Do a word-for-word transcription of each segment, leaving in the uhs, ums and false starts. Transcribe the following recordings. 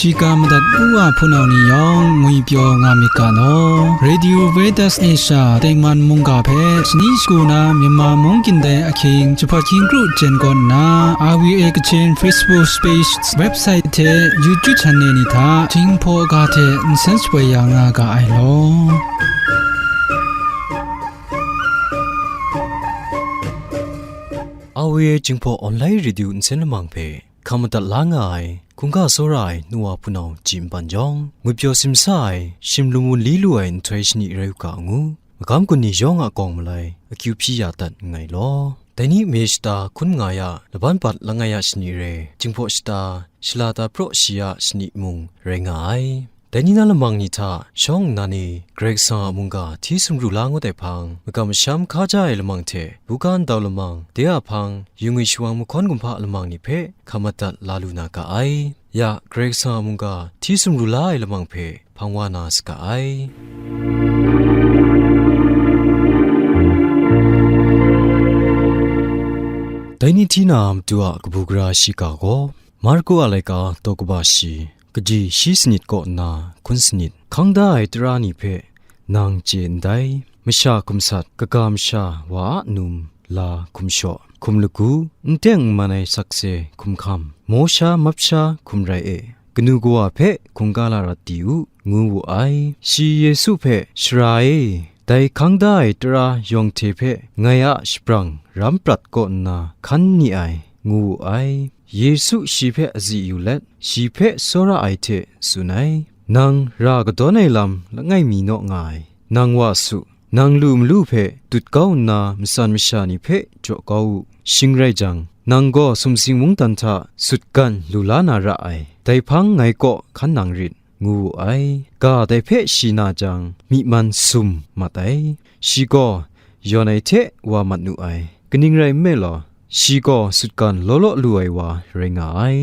Shika madat u wa hpunau ni yawng ngwipyaw nga myit ga law. Radio Veritas Asia tengman mungga hpe shani shagu na Myanmar mung kyin dai ahkying jahpat hkying kru jen kaw nna, R V A Kachin Facebook page, website hte YouTube channel ni hta Jinghpaw ga hte nsen shapoi ya nga ga ai law. R V A Jinghpaw online radio nsen lamang hpe hkam madat la nga ai, hkungga tsawra ai nu wa hpunau ji npan jawng, ngwipyaw simsa ai, shim lum wun li lu ai nhtoi shani rai u ga ngu, magam gun ni yawng a kawng malai akyu hpyi ya dat nngai law. Dai ni me shata hkun nga ya, laban bat langai ya shani re, Jinghpaw shata, shala ta praw shi ya shani mung rai nga ai. Dai ni na lamang ni hta shawng nnan e Karai Kasang a mungga hti sumru la ngut ai hpang, magam masham hkaja ai lamang hte, buga ndau lamang, de a hpang, yu ngwi shawang mahkawn kumhpa lamang ni hpe hkam madat la lu na ga ai. Ya, Karai Kasang a mungga hti sumru la ai lamang hpe hpang wa na saga ai. Dai ni hti na matu a kabu gara shiga gaw, Marku a laika daw kaba shi, kaji shi sanit kaw nna hkun sanit, hkang da ai tara ni hpe nang chye ndai, masha hkum sat, kaga masha wa a num, la hkum shaw, hkum lagu, n teng n man ai sakse hkum hkam, maw sha map sha hkum rai e, kanu kawa hpe hkungga la rat di u, ngu wu ai. Shi Yesu hpe, Sara e, dai hkang da ai tara yawng hte hpe ngai a shabrang ram prat kaw nna hkan ni ai, ngu wu ai. Yesu shi hpe azi yu let, shi hpe tsawra ai hte tsun ai, Nang ra kadawn ai lam langai mi naw nga ai. Nang wa su, nang lu malu hpe dut kau nna matsan masha ni hpe jaw kau u. Shing rai jang, nang gaw sumsing mungdan hta sutgan lu la na ra ai. Dai hpang ngai kaw hkan nang rit, ngu wu ai. Ga dai hpe shi na jang, myi man sum mat ai. Shi gaw yawn ai hte wa mat nu ai. Kaning rai nme law, shi gaw sutgan law law lu ai wa rai nga ai.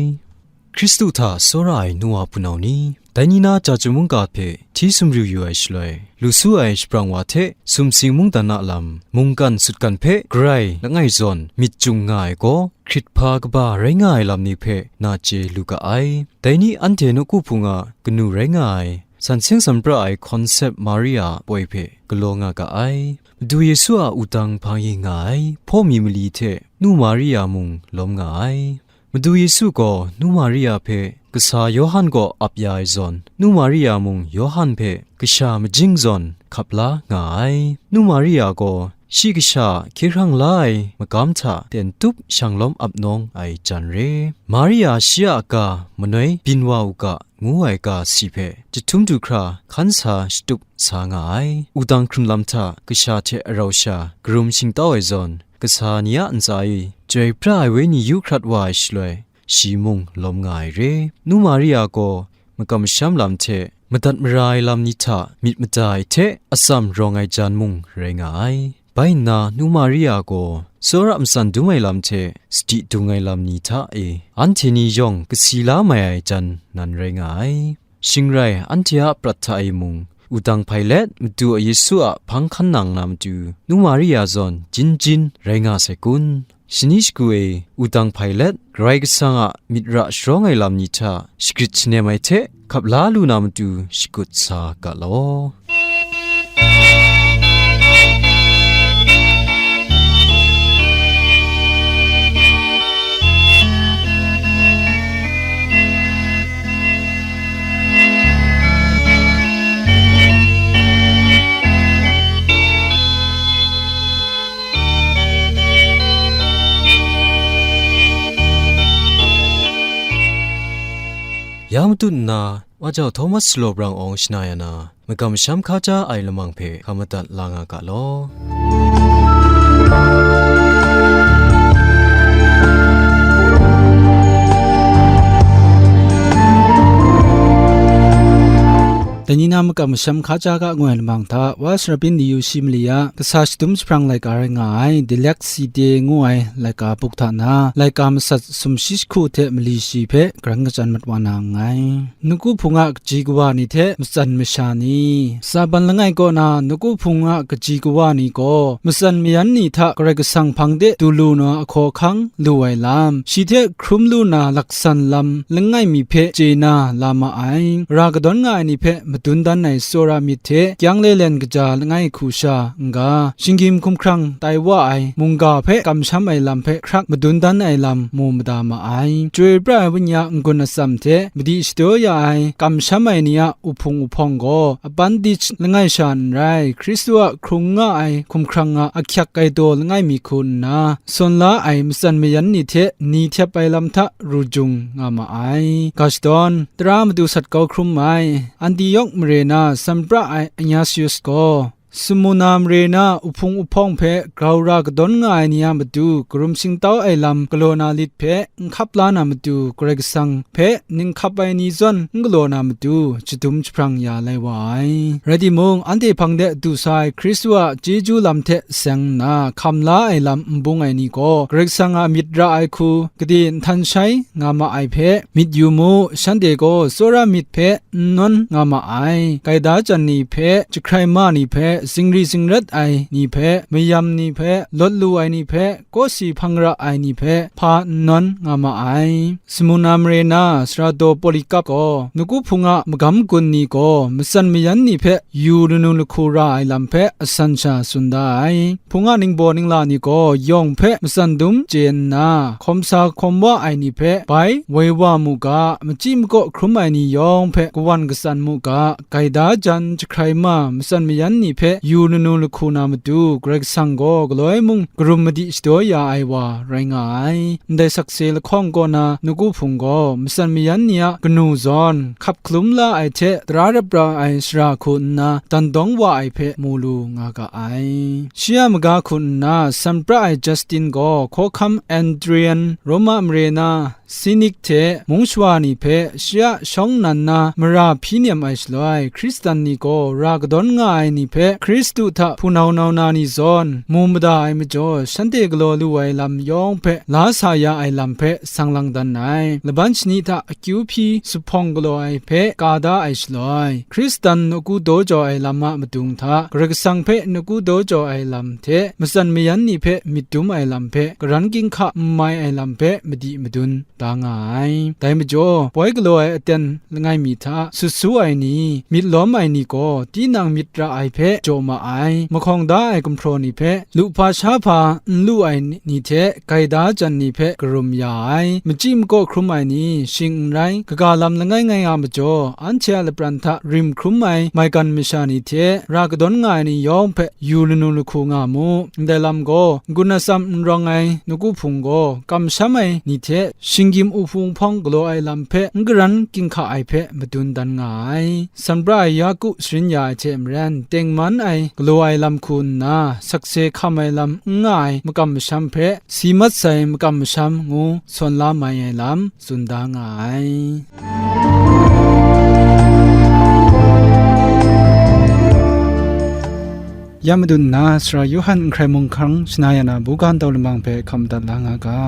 Hkristu hta tsawra ai nu wa hpunau ni, dai ni na Chyaja mungga hpe hti sumru yu ai shaloi, lu su ai shabrang wa hte sumsing mungdan a lam, mungkan sutgan hpe grai langai zawn myit jung nga ai gaw, hkrit hpa kaba rai nga ai lam ni hpe na chye lu ga ai. Dai ni anhte nawku hpung a kanu rai nga ai, san seng san pra ai Hkawnsep Maria a poi hpe galaw nga ga ai. Madu Yesu a wudang hpang yin nga ai hpaw mi mali hte nu Maria mung lawm nga ai. Madu Yesu gaw nu Maria hpe kasa Yawhan kaw ap ya ai zawn, nu Maria mung Yawhan hpe kasha majing zawn hkap la nga ai. Nu Maria gaw shi kasha hkye hkrang la ai magam hta ten tup shang lawm ap nawng ai jan re. Maria shi a ga manoi byin wa u ga, ngu ai ga si hpe, jahtum du hkra hkan sa shatup sa nga ai. Wudang hkrun lam hta kasha hte arau sha karum shingtau ai zawn, kasa ni a ntsa e Chyoi pra ai Wenyi yu hkrat wa ai shaloi, shi mung lawm nga ai re. Nu Maria gaw makam masham lam hte madat mara ai lam ni hta myit mada ai hte atsam rawng ai jan mung rai nga ai. Bai nna, nu Maria gaw tsawra matsan dum ai lam hte sadi dung ai lam ni hta e, anhte ni yawng kasi la mai ai jan nan rai nga ai. Shing rai, anhte a prat hta e mung, wudang hpai let, Madu Yesu a hpang hkan nang na matu, nu Maria zawn jin jin rai nga sai kun? Shani shagu e wudang hpai let, Karai Kasang a myit ra sharawng ai lam ni hta shagrit shanem ai hte, hkap la lu na matu shakut sa ga law. Ya matut nna, Wa jau Thomas Sulaw Brang Awng shana ya na, magam masham hkaja ai lamang hpe hkam madat la nga ga law. Dai ni na makam masham hka ja ga ngu ai lamang hta, Wa Sarapin Liyu shi mali a kasa shadum jahprang laika rai nga ai, Dilek Side ngu ai laika buk hta na, laika masat sumshi jahku hte mali shi hpe karan kachyan mat wa na nngai. Nawku Hpung a kaji kawa ni hte matsan masha ni. Saban langai kaw na Nawku Hpung a kaji kawa ni gaw, matsan mayan ni hta Karai Kasang hpang de du lu na ahkaw ahkang lu ai lam, shi hte hkrum lu na laksan lam langai mi hpe chye na la ma ai, ra kadawn nga ai ni hpe madun dan ai tsawra myit hte, kyang lelen kaja langai hku sha n-ga, shinggyim hkumhkrang tai wa ai mungga hpe kamsham ai lam hpe hkrak madun dan ai lam mu mada ma ai. Chyoi pra ai Wenyi a n-gun atsam hte madi shadaw ya ai kamsham ai ni a uhpung uhpawng gaw, abandage langai sha n rai, Hkristu a hkrung nga ai hkumhkrang a ahkyak kaidaw langai mi hku nna, sawn la ai matsan mayan ni hte ni htep ai lam hta ru jung nga ma ai. Ga shadawn, tara matu sat kau hkrum ai, Antiok mare na sanpra ai Ignatius gaw, Sumuna mare na uhpung uhpawng hpe grau ra kadawn nga ai ni a matu karum shingtau ai lam galaw na lit hpe n hkap la na matu, Karai Kasang hpe ninghkap ai ni zawn n galaw na matu, shadum jahprang ya lai wa ai. Rai timung, anhte hpang de du sa ai Hkristu a chyeju lam hte seng nna hkam la ai lam n bung ai ni gaw, Karai Kasang a myit ra ai hku gade nhtan shai nga ma ai hpe myit yu mu, shanhte gaw tsawra myit hpe n nawn nga ma ai. Gaida jan ni hpe, jahkrai ma ni hpe, zingri zingrat ai ni hpe, mayam ni hpe, lawt lu ai ni hpe, kawsi hpang ra ai ni hpe, hpa n nawn nga ma ai. Sumuna mare na sara daw Polikap gaw, Nawku Hpung a magam gun ni gaw matsan mayan ni hpe yu lanu lahku ra ai lam hpe asan sha tsun da ai. Hpung a ningbaw ningla ni gaw yawng hpe matsan dum chye nna, hkawm sa hkawm wa ai ni hpe bai woi wa mu ga, machyi makaw hkrum ai ni yawng hpe kawan katsan mu ga, gaida jan jahkrai ma matsan mayan ni hpe yu lanu lahku na matu, Karai Kasang gaw galoi mung karum madi shadaw ya ai wa rai nga ai. Ndai sakse lahkawng kaw na Nawku Hpung gaw matsan mayan ni a kanu zawn hkap hkalum la ai hte tara rap ra ai sara hku nna dan dawng wa ai hpe mu lu nga ga ai. Shi a maga hku nna sanpra ai Justin gaw hkawhkam Adrian, Roma mare na Sinik hte mung shawa ni hpe shi a shawng nan na mara hpyi nem ai shaloi, Hkristan ni gaw ra kadawn nga ai ni hpe Hkristu hta hpunau nau na ni zawn mu mada ai majaw, shanhte galaw lu ai lam yawng hpe la sa ya ai lam hpe sang lang dan ai. Laban shani hta akyu hpyi zuphpawng galaw ai hpe ka da ai shaloi, Hkristan nawku daw jaw ai lam a madung hta, Karai Kasang hpe nawku daw jaw ai lam hte matsan mayan ni hpe myit dum ai lam hpe, karan ginhka n mai ai lam hpe madi madun da nga ai. Dai majaw, poi galaw ai aten langai mi hta sut su ai ni, myit lawm ai ni gaw tinang myit ra ai hpe jaw ma ai, mahkawng da ai gumhpraw ni hpe, lu hpa sha hpa n lu ai ni hte gaida jan ni hpe karum ya ai, machyi makaw hkrum ai ni, shing n rai, kaga lam langai ngai a majaw, anhte a lapran hta rim hkrum ai maigan masha ni hte ra kadawn nga ai ni yawng hpe yu lanu lahku nga mu. Ndai lam gaw, n-gun atsam n rawng ai Nawku Hpung gaw, kamsham ai ni hte shinggyim uhpung hpawng galaw ai lam hpe n karan ginhka ai hpe madun dan nga ai. Sanpra ai Yaku sharin ya ai hte maren, tengman ai galaw ai lam hku nna, sakse hkam ai lam n nga ai makam masham hpe, si mat sai makam masham ngu sawn la mai ai lam tsun da nga ai. Ya madun nna, Sara Yawhan Nhkrai Mung Hkang shana ya na buga ntau lamang hpe hkam madat la nga ga.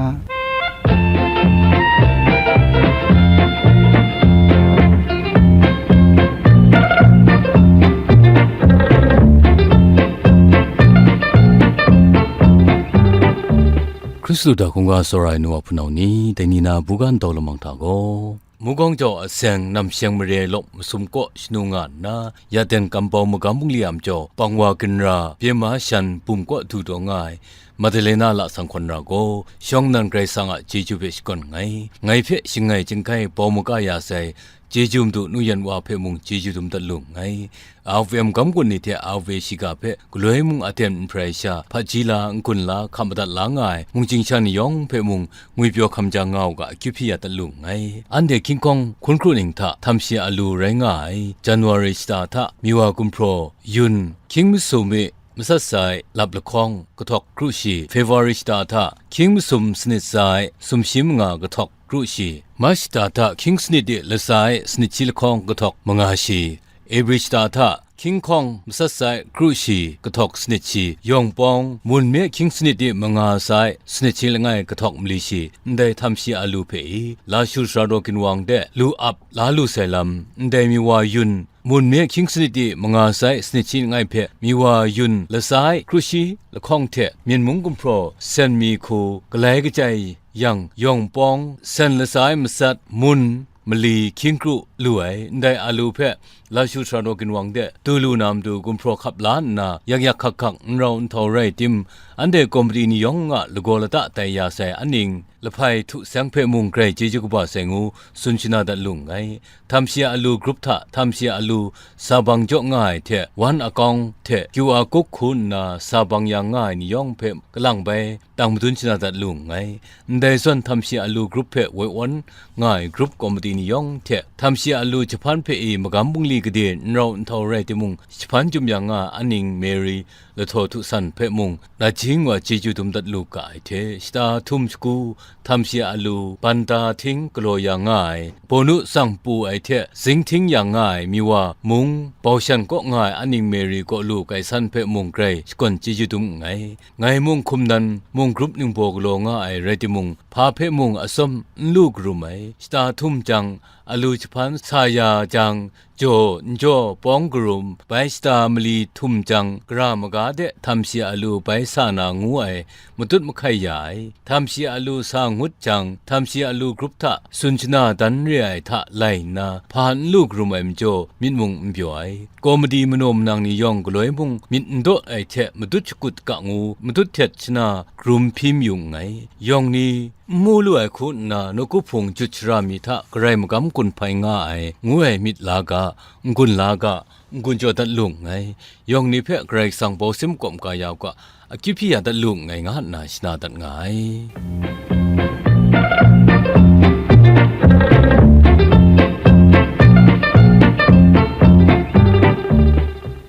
Hkristu hta hkungga tsawra ai nu wa hpunau ni, dai ni na buga ntau lamang hta gaw, Mugawng jau a seng namsheng mare lawp masum kaw shanu nga nna, ya ten kampau magam bungli a majaw, pang wa ginra, bye ma shan bum kaw du taw nga ai, Madalena lasang hkawn ra gaw, shawng nnan Karai Kasang a chyeju hpe shakawn nngai. Ngai hpe shangai chyingkai bau maga ya sai, chyeju madu nu yan wa hpe mung chyeju dum dat lu nngai. R V M gam gun ni hte R V A shiga hpe galoi mung aten n hparai sha, hpaji la, n-gun la, hkam madat la nga ai, mungchying sha ni yawng hpe mung ngwipyaw hkam jang nga u ga, akyu hpyi ya dat lu nngai. Anhte hkying hkawng hkun hkru ning hta htam shi a lu rai nga ai, January shata hta Miwa gumhpraw, yun, hkying masum e masat sa ai lap lahkawng kahtawk kru shi, February shata hta hkying masum sanit sa ai sumshi manga kahtawk kru shi, March shata hta hkying sanit e latsa ai sanit shi lahkawng kahtawk manga shi, Abri shata hta hkying hkawng masat sai kru shi kahtawk sanit shi, yawng pawng mun mi hkying sanit di manga sai sanit shi langai kahtawk mali shi, ndai htam shi a lu hpe i, Lashu sara daw ginwang de lu ap la lu sai lam, ndai mi wa yun, mun mi hkying sanit di manga sai sanit shi langai hpe mi wa yun lasai kru shi lahkawng hte myen mung gumhpraw sen mi hku galai kachyai yang, yawng pawng sen lasai masat mun mali hkying kru lu ai, ndai a lu hpe Lashu sara daw ginwang de du lu na matu gumhpraw hkap la nna, yak yak hkak hkak n rau nhtau rai tim, anhte komiti ni yawng a lagaw lata tai ya sai aning, lahpai htu seng hpe mung grai chyeju kaba sai ngu tsun shana dat lu nngai. Htam shi a lu grup hta htam shi a lu sa bang jaw nga ai hte, wan akawng hte Q R code hku nna sa bang yang nga ai ni yawng hpe kalang bai, tang madun shana dat lu nngai. Ndai zawn htam shi a lu grup hpe woi wan nga ai grup komiti ni yawng hte, htam shi a lu jahpan hpe i magam bungli gade n rau nhtau rai timung, jahpan jum yang nga aning Mary lahtaw htu san hpe mung, nachying wa chyeju dum dat lu ga ai hte, shata htum shagu, htam shi a lu, banta hting galaw yang nga ai, bawnu tsang pu ai hte, zing hting yang nga ai, mi wa mung, bau shan kaw nga ai aning Mary kaw lu gaisan hpe mung grai shakawn chyeju dum nngai. Ngai mung hkum nan mung grup ningbaw galaw nga ai rai timung, hpa hpe mung atsawm n lu karum ai. Shata htum jang, a lu jahpan sa ya jang, jaw n jaw pawng karum, bai shata mali htum jang, gara maga de htam shi a lu bai sa na ngu ai, matut mahkai ya ai. Htam shi a lu sa ngut jang, htam shi a lu grup hta tsun shana dan re ai hta lai nna, hpa n lu karum ai majaw, myit mung n byaw ai. Komiti manaw manang ni yawng galoi mung myit n daw ai hte matut shakut ga ngu, matut htet shana karum hpyi mayu nngai. Yawng ni n mu lu ai hku nna, nawku hpung jut shara mi hta garai magam gun hpai nga ai, ngu ai myit la ga, n-gun la ga, n-gun jaw dat lu nngai. Yawng ni hpe Karai Kasang bau sim kawm ga ya u ga, akyu hpyi ya dat lu nngai, nga nna shana dat nga ai.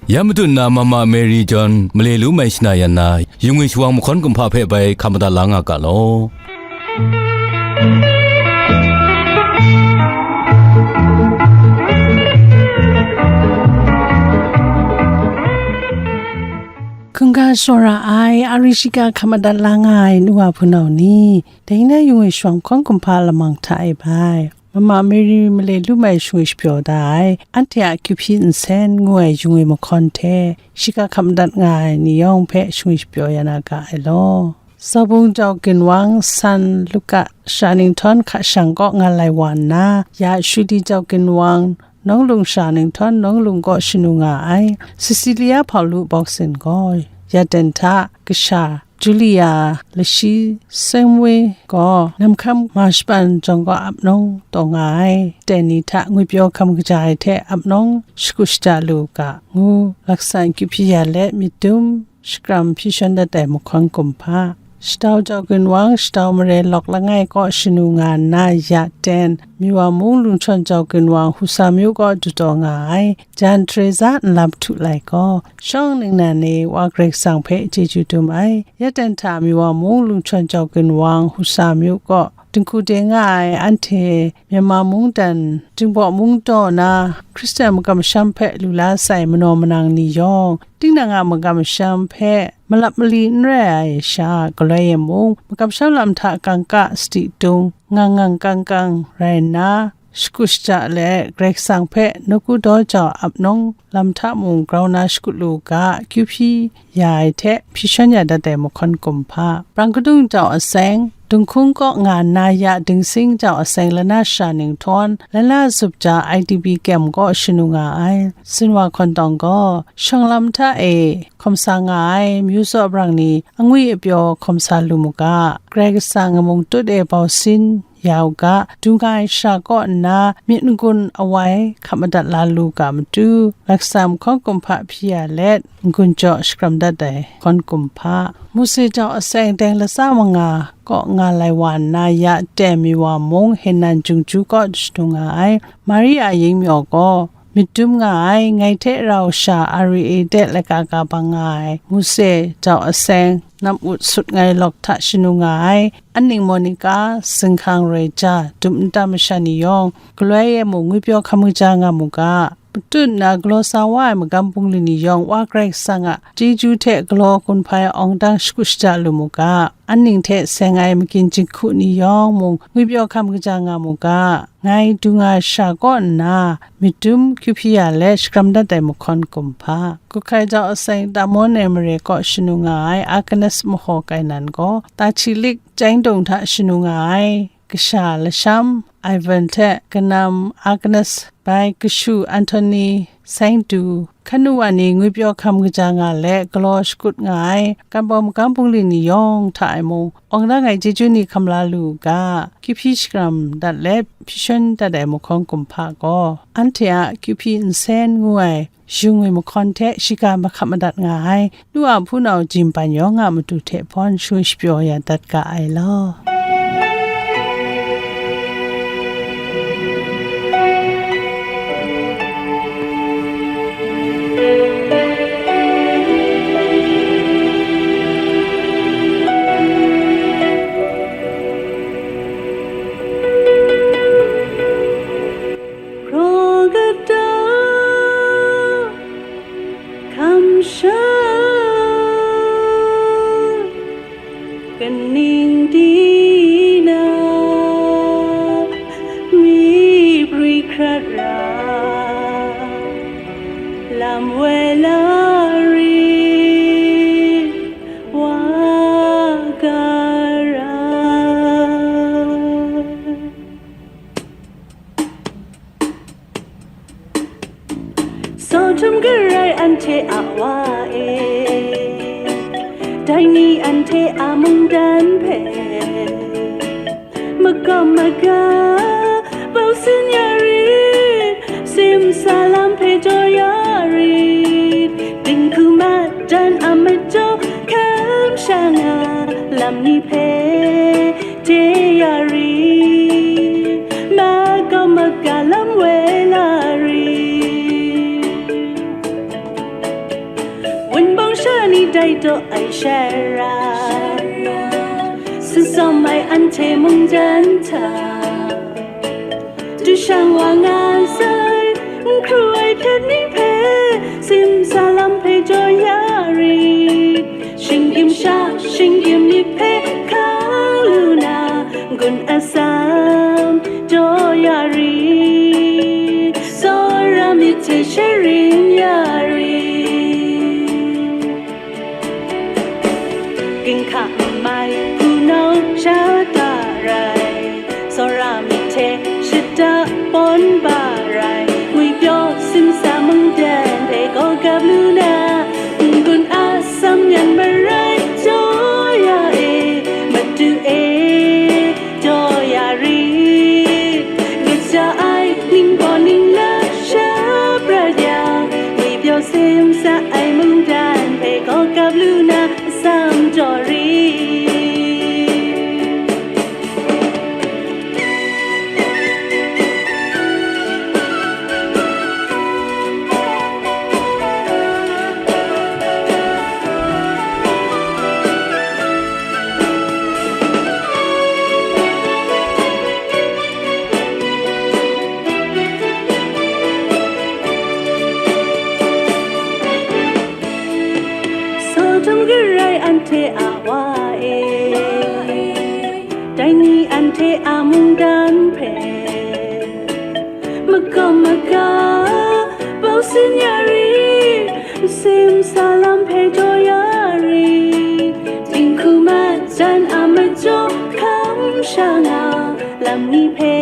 Ya matu nna Mama Mary John male lu mai shana yan na, yungwi shawang mahkawn kumhpa hpe bai hkam madat la nga ga law. Hkungga shawra ai, a ri shiga hkam madat la nga ai nu wa hpunau ni, dai na yungwi shawang mahkawn kumhpa lamang hta e bai. Mama Mary male lu mai shingwi shapyaw da ai, anhte a akyu hpyi nsen ngu ai yungwi mahkawn hte, shiga hkam madat nga ai ni yawng hpe shingwi shapyaw ya na ga ai law. Zabung jau ginwang, San Luka sha ninghtawn hka shang kaw nga lai wa nna, ya Shudi jau ginwang, nawng lung sha ninghtawn nawng lung kaw shanu nga ai, Cecilia Paulu Bawksin gaw, ya ten hta kasha, Julia lashi Sengwi gaw, namhkam ma shapan jawng gaw ap nawng taw nga ai, ten ni hta ngwipyaw hkam kaja ai hte ap nawng shagu shada lu u ga, ngu laksan akyu hpyi ya let myit dum shakram hpyi shawn dat ai mahkawn kumhpa. Shatau jau ginwang, Shatau mare lawk langai kaw shanu nga nna ya ten, Miwa mung Lungchawn jau ginwang Husa myu kaw dutaw nga ai, Jan Teresa nlam htu lai gaw, shawng ningnan e Wa Karai Kasang hpe chyeju dum ai. Ya ten hta Miwa mung Lungchawn jau ginwang Husa myu kaw dinghku de nga ai anhte Myanmar mungdan, Jinghpaw mung daw na Hkristan makam masham hpe lu la sai manaw manang ni yawng, tinang a makam masham hpe malap mali n rai ai sha, galoi e mung makam masham lam hta kangka sadi dung, ngang ngang kang kang rai nna, shagu shaja let Karai Kasang hpe nawku daw jau ap nawng lam hta mung grau na shakut lu u ga, akyu hpyi ya ai hte hpyi shawn ya dat ai mahkawn kumhpa. Brang kadung jau aseng, Dunghkung kaw nga nna ya Dingsing jau aseng lana sha ninghtawn, lana zup ja I D P kyem kaw shanu nga ai. Sinwa Hkawn Tawng gaw, shawng lam hta e hkawm sa nga ai, myu tsaw brang ni angwi apyaw hkawm sa lu mu ga, Karai Kasang a mung tut e bau sin ya u ga, du nga ai sha kaw nna myit n-gun awai hkap madat la lu ga matu, laksam hkawng kumhpa hpyi ya let, n-gun jaw shakram dat ai hkawn kumhpa. Mose jau aseng deng latsa manga kaw nga lai wa nna, ya ten Miwa mung Henan Jungju kaw shadung nga ai. Maria Yingmyaw gaw, myit dum nga ai, ngai hte rau sha R E A de laika ka bang nga ai, Mose jau aseng, nam ut sut ngai lawk hta shanu nga ai, anning Monica, Zinghkang Roi Ja, dum nta masha ni yawng, galoi e mung ngwipyaw hkam kaja nga mu ga, patut nna galaw sa wa ai magam bungli ni yawng Wa Karai Kasang a chyeju hte galaw gun hpai awng dang shakut shaja lu mu ga. An ning hte seng ai magyin jinghku ni yawng mung ngwipyaw hkam kaja nga mu ga. Ngai du nga ai sha kaw nna, myit dum Kyu Hpyi Ya let shakram dat ai mahkawn kumhpa, Kuhkai Jau Aseng Tamon ai mare kaw shanu nga ai Agnes Mahaw Kainan gaw, Tachilik chyai ndung hta shanu nga ai kasha lasham Ivan hte kanam Agnes bai kashu Anthony Saintu, hkanu wa ni ngwipyaw hkam kaja nga let galaw shakut nga ai, kan bawng magam bungli ni yawng hta e mung, awng dang ai chyeju ni hkam la lu u ga, Kyu Hpyi shakram dat let hpyi shawn dat ai mahkawn kumhpa gaw, anhte a Kyu Hpyi Nsen ngu ai yu ngwi mahkawn hte shiga mahkap madat nga ai, nu a hpunau Jin Pan yawng a matu hte hpawn shun shapyaw ya dat ga ai law. Hkraw kata, hkam sha, kaning di na, mi brwi hkrat ra, lam woi la rit wa ga ra. Sawhtum garai anhte a wa e, dai ni anhte a mungdan hpe, makam maga, bau sin ya rit, simsa lam hpe jaw ya rit, dinghku madan a majaw, hkam sha nga lam ni hpe, chye ya rit, makam maga lam woi la rit. Wunpawng sha ni dai daw ai shara, sin sawm ai anhte mungdan hta, du shang wa nga sai, n hkru ai hpyen ni hpe, simsa lam hpe jaw ya rit, shinggyim sha, shinggyim myit hpe hkang lu na, gun atsam jaw ya rit, tsawra myit hte sharin ya rit. Ginhka mai hpunau sha da rai, tsawra myit hte shada pawn ba rai, ngwipyaw simsa mungdan hpe gaw gap lu na, n-gun atsam yan marai jaw ya e, madu e, jaw ya rit. Kaja ai ningbaw ningla sha prat yang, ngwipyaw simsa ai mungdan hpe gaw gap lu na, atsam jaw rit. Sodom garai anhte a wa e, dai ni anhte a mungdan hpe, makam maga, bau sin ya rit, simsa lam hpe jaw ya rit, dinghku majan a majaw hkam sha nga, lam ni hpe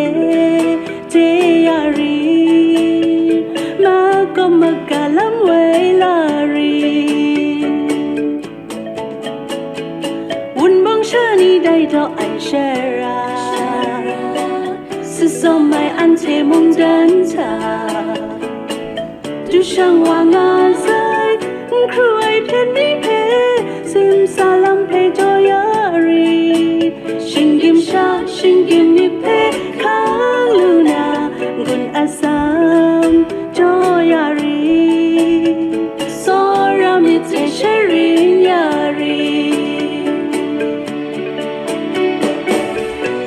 chye ya rit, makam maga lam woi la rit. Wunpawng sha ni dai daw ai shara, sin sawm ai anhte mungdan hta, du shang wa nga sai, n hkru ai hpyen ni hpe, simsa lam hpe jaw ya rit, shinggyim sha, shinggyim myit hpe hkang lu na, gun atsam jaw ya rit, tsawra myit hte sharin ya rit.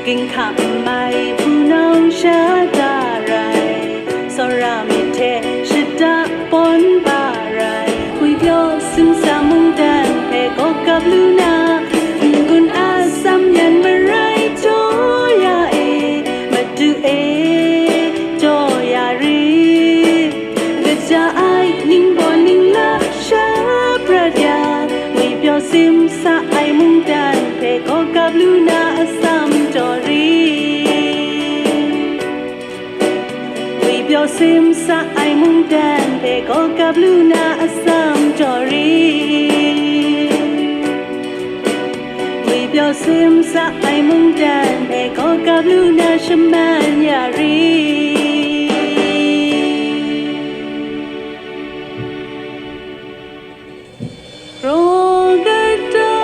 Ginhka mai hpunau sha da rai, tsawra myit hte Gap lu na, n-gun atsam yan marai jaw ya e, madu e, jaw ya rit. Kaja ai ningbaw ningla sha prat ya, ngwi pyaw sim sa ai mungdan hpe gaw gap lu na atsam jaw rit. Ngwi pyaw sim sa ai mungdan hpe gaw gap lu na atsam jaw rit. Ngwi pyaw sim sa ai mungdan hpe gaw gap lu na shaman ya rit. Raw kata,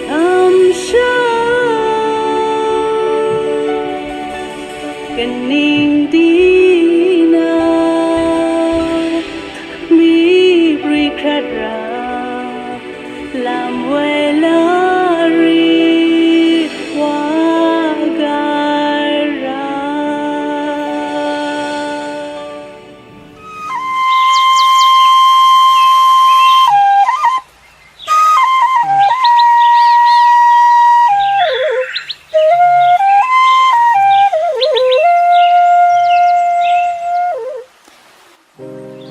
kamsham, kaning di na, mi pri hkrat ra, lam woi la rit wa ga ra.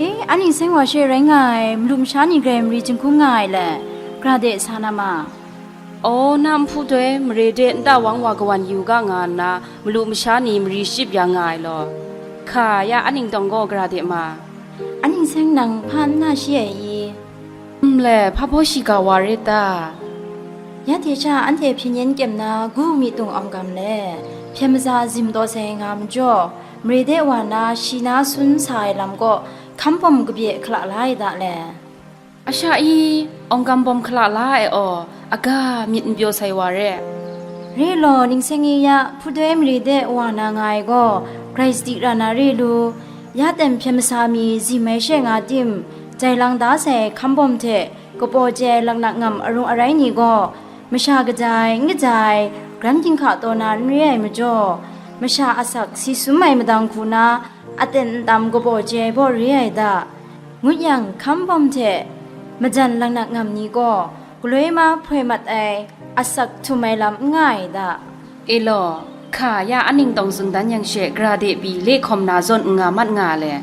E, an ning seng wa she rai nga ai, malu masha ni grai mari jinghkung nga ai le, gra de sa na ma. Aw, na nhpu doi mare de nta wang wa kawan yu ga nga nna, malu masha ni mari shachyip ya nga ai law. Hka ya, an ning tawng gaw gra de ma. An ning seng nang hpa n na shi ai i? Nle, hpa baw shiga wa rit ta? Ya hte sha anhte hpyen yen kyem na gu mi tung awng gam le, hpyen maza zim taw sai nga majaw, mare de wa na shi na sun sa ai lam kaw hkam bawm kabye hkala la ai da le. Asha i, awng gam bawm hkala la ai aw, aga myit n pyaw sai wa re. Re law, ning seng e ya, hpudoi mare de wa na nga ai gaw, grai sadi ra na re lu, ya ten hpyen masa mi zim ai she nga tim, jai lang da sai hkam bawm hte, kapaw chye ai laknak ngam arung arai ni gaw, masha kaja ai, n kaja ai, gran ginhka taw na n re ai majaw, masha asak si sum ai madang hku na, aten ntam kapaw chye ai baw re ai da, ngut yang, hkam bawm hte majan laknak ngam ni gaw, galoi ma hpoi mat ai, asak htum ai lam n nga ai da. E law, hka ya an ning tawng tsun dan yang she, gara de pyi le hkawm na zawn n nga mat nga le,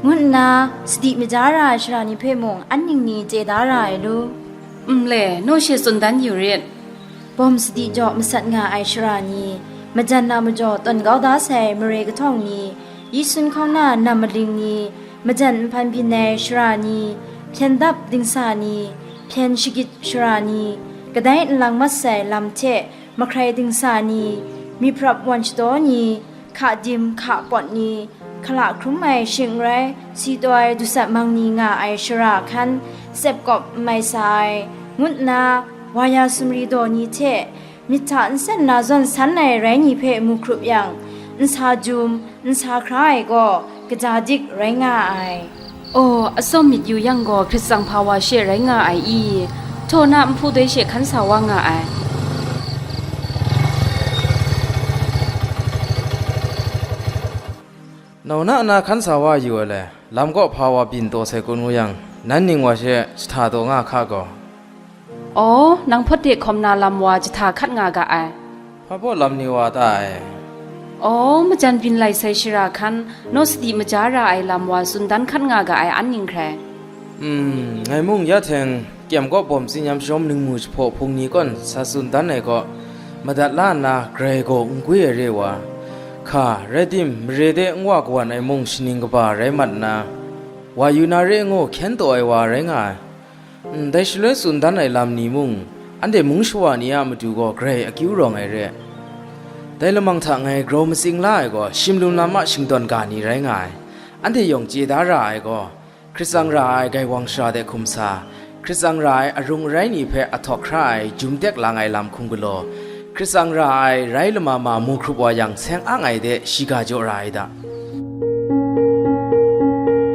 ngu nna sadi maja ra ai sara ni hpe mung an ning ni chye da ra ai lu. Nle, naw she tsun dan yu rit. Bawm sadi jaw masat nga ai sara ni, majan na majaw tawn kau da sai mare kahtawng ni, yi sun hkauna nam maling ni, majan nhpan byin ai sara ni, hpyen dap dingsa ni, hpyen shagit sara ni, kadai nlang mat sai lam hte mahkrai dingsa ni, myiprap wan shadaw ni, hka dim hka pawt ni, hkala hkrum ai shing n rai, si taw ai dusat mang ni nga ai shara hkan, tsep kawp n mai sa ai, ngut nna, wa ya sumri daw ni hte, myit hta nsen na zawn san ai rai ni hpe mu hkrup yang, nsa jum, nsa hkra ai gaw, kaja dik rai nga ai. Aw, atsawm myit yu yang gaw, hkritsang hpa wa she rai nga ai i? Htaw na nhpu doi she hkan sa wa nga ai. Nau na na hkan sa wa yu ai le, lam kaw hpa wa byin taw sai kun ngu yang, nan ning wa she jahta taw nga hka gaw. Aw, nang hpawt de hkawm na lam wa jahta hkat nga ga ai. Hpa baw lam ni wa ta ai? Aw, majan byin lai sai shara hkan, naw sadi maja ra ai lam wa tsun dan hkat nga ga ai an ning hkrai. Mm, ngai mung ya hteng, kyem kaw bawm tsinyam shawm ningmu jahpaw hpung ni kawn sa tsun dan ai kaw, madat la nna grai gaw n gwi ai re wa, hka, rai tim, mare de n wa kawan ai mung shaning kaba rai mat nna, wa yu na re ngu hkyen taw ai wa rai nga ai. Ndai shaloi tsun dan ai lam ni mung, anhte mung shawa ni a matu gaw grai akyu rawng ai re. Dai lamang hta ngai grau matsing la ai gaw, shimlum lam a shingtawn ga ni rai nga ai. Anhte yawng chye da ra ai gaw, Hkristang ra ai Gaiwang shara de hkum sa, Hkristang ra ai arung arai ni hpe ahtawk hkra ai jum tek lang ai lam hkum galaw, Hkristang ra ai rai lama ma mu hkrup wa yang, seng ang ai de shiga jaw ra ai da.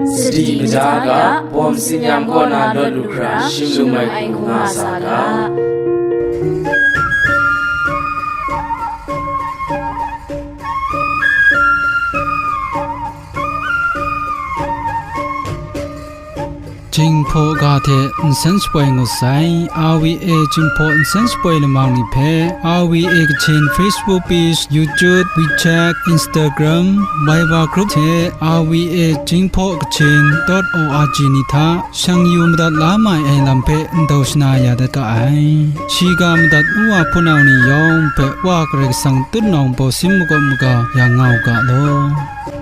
Sadi kaja ga, bawm tsinyam kaw na lawt lu hkra, shim lung ai hku nga sa ga. Jinghpaw ga hte nsen shapoi ngut sai. R V A Jinghpaw nsen shapoi lamang ni hpe R V A Kachin Facebook page, YouTube, WeChat, Instagram, Viber group hte R V A Jinghpaw Kachin dot O R G ni hta shang yu madat la mai ai lam hpe ndau shana ya dat ga ai. Shiga madat nu wa hpunau ni yawng hpe Wa Karai Kasang tutnawng bawsin makawp maga ya nga u ga law.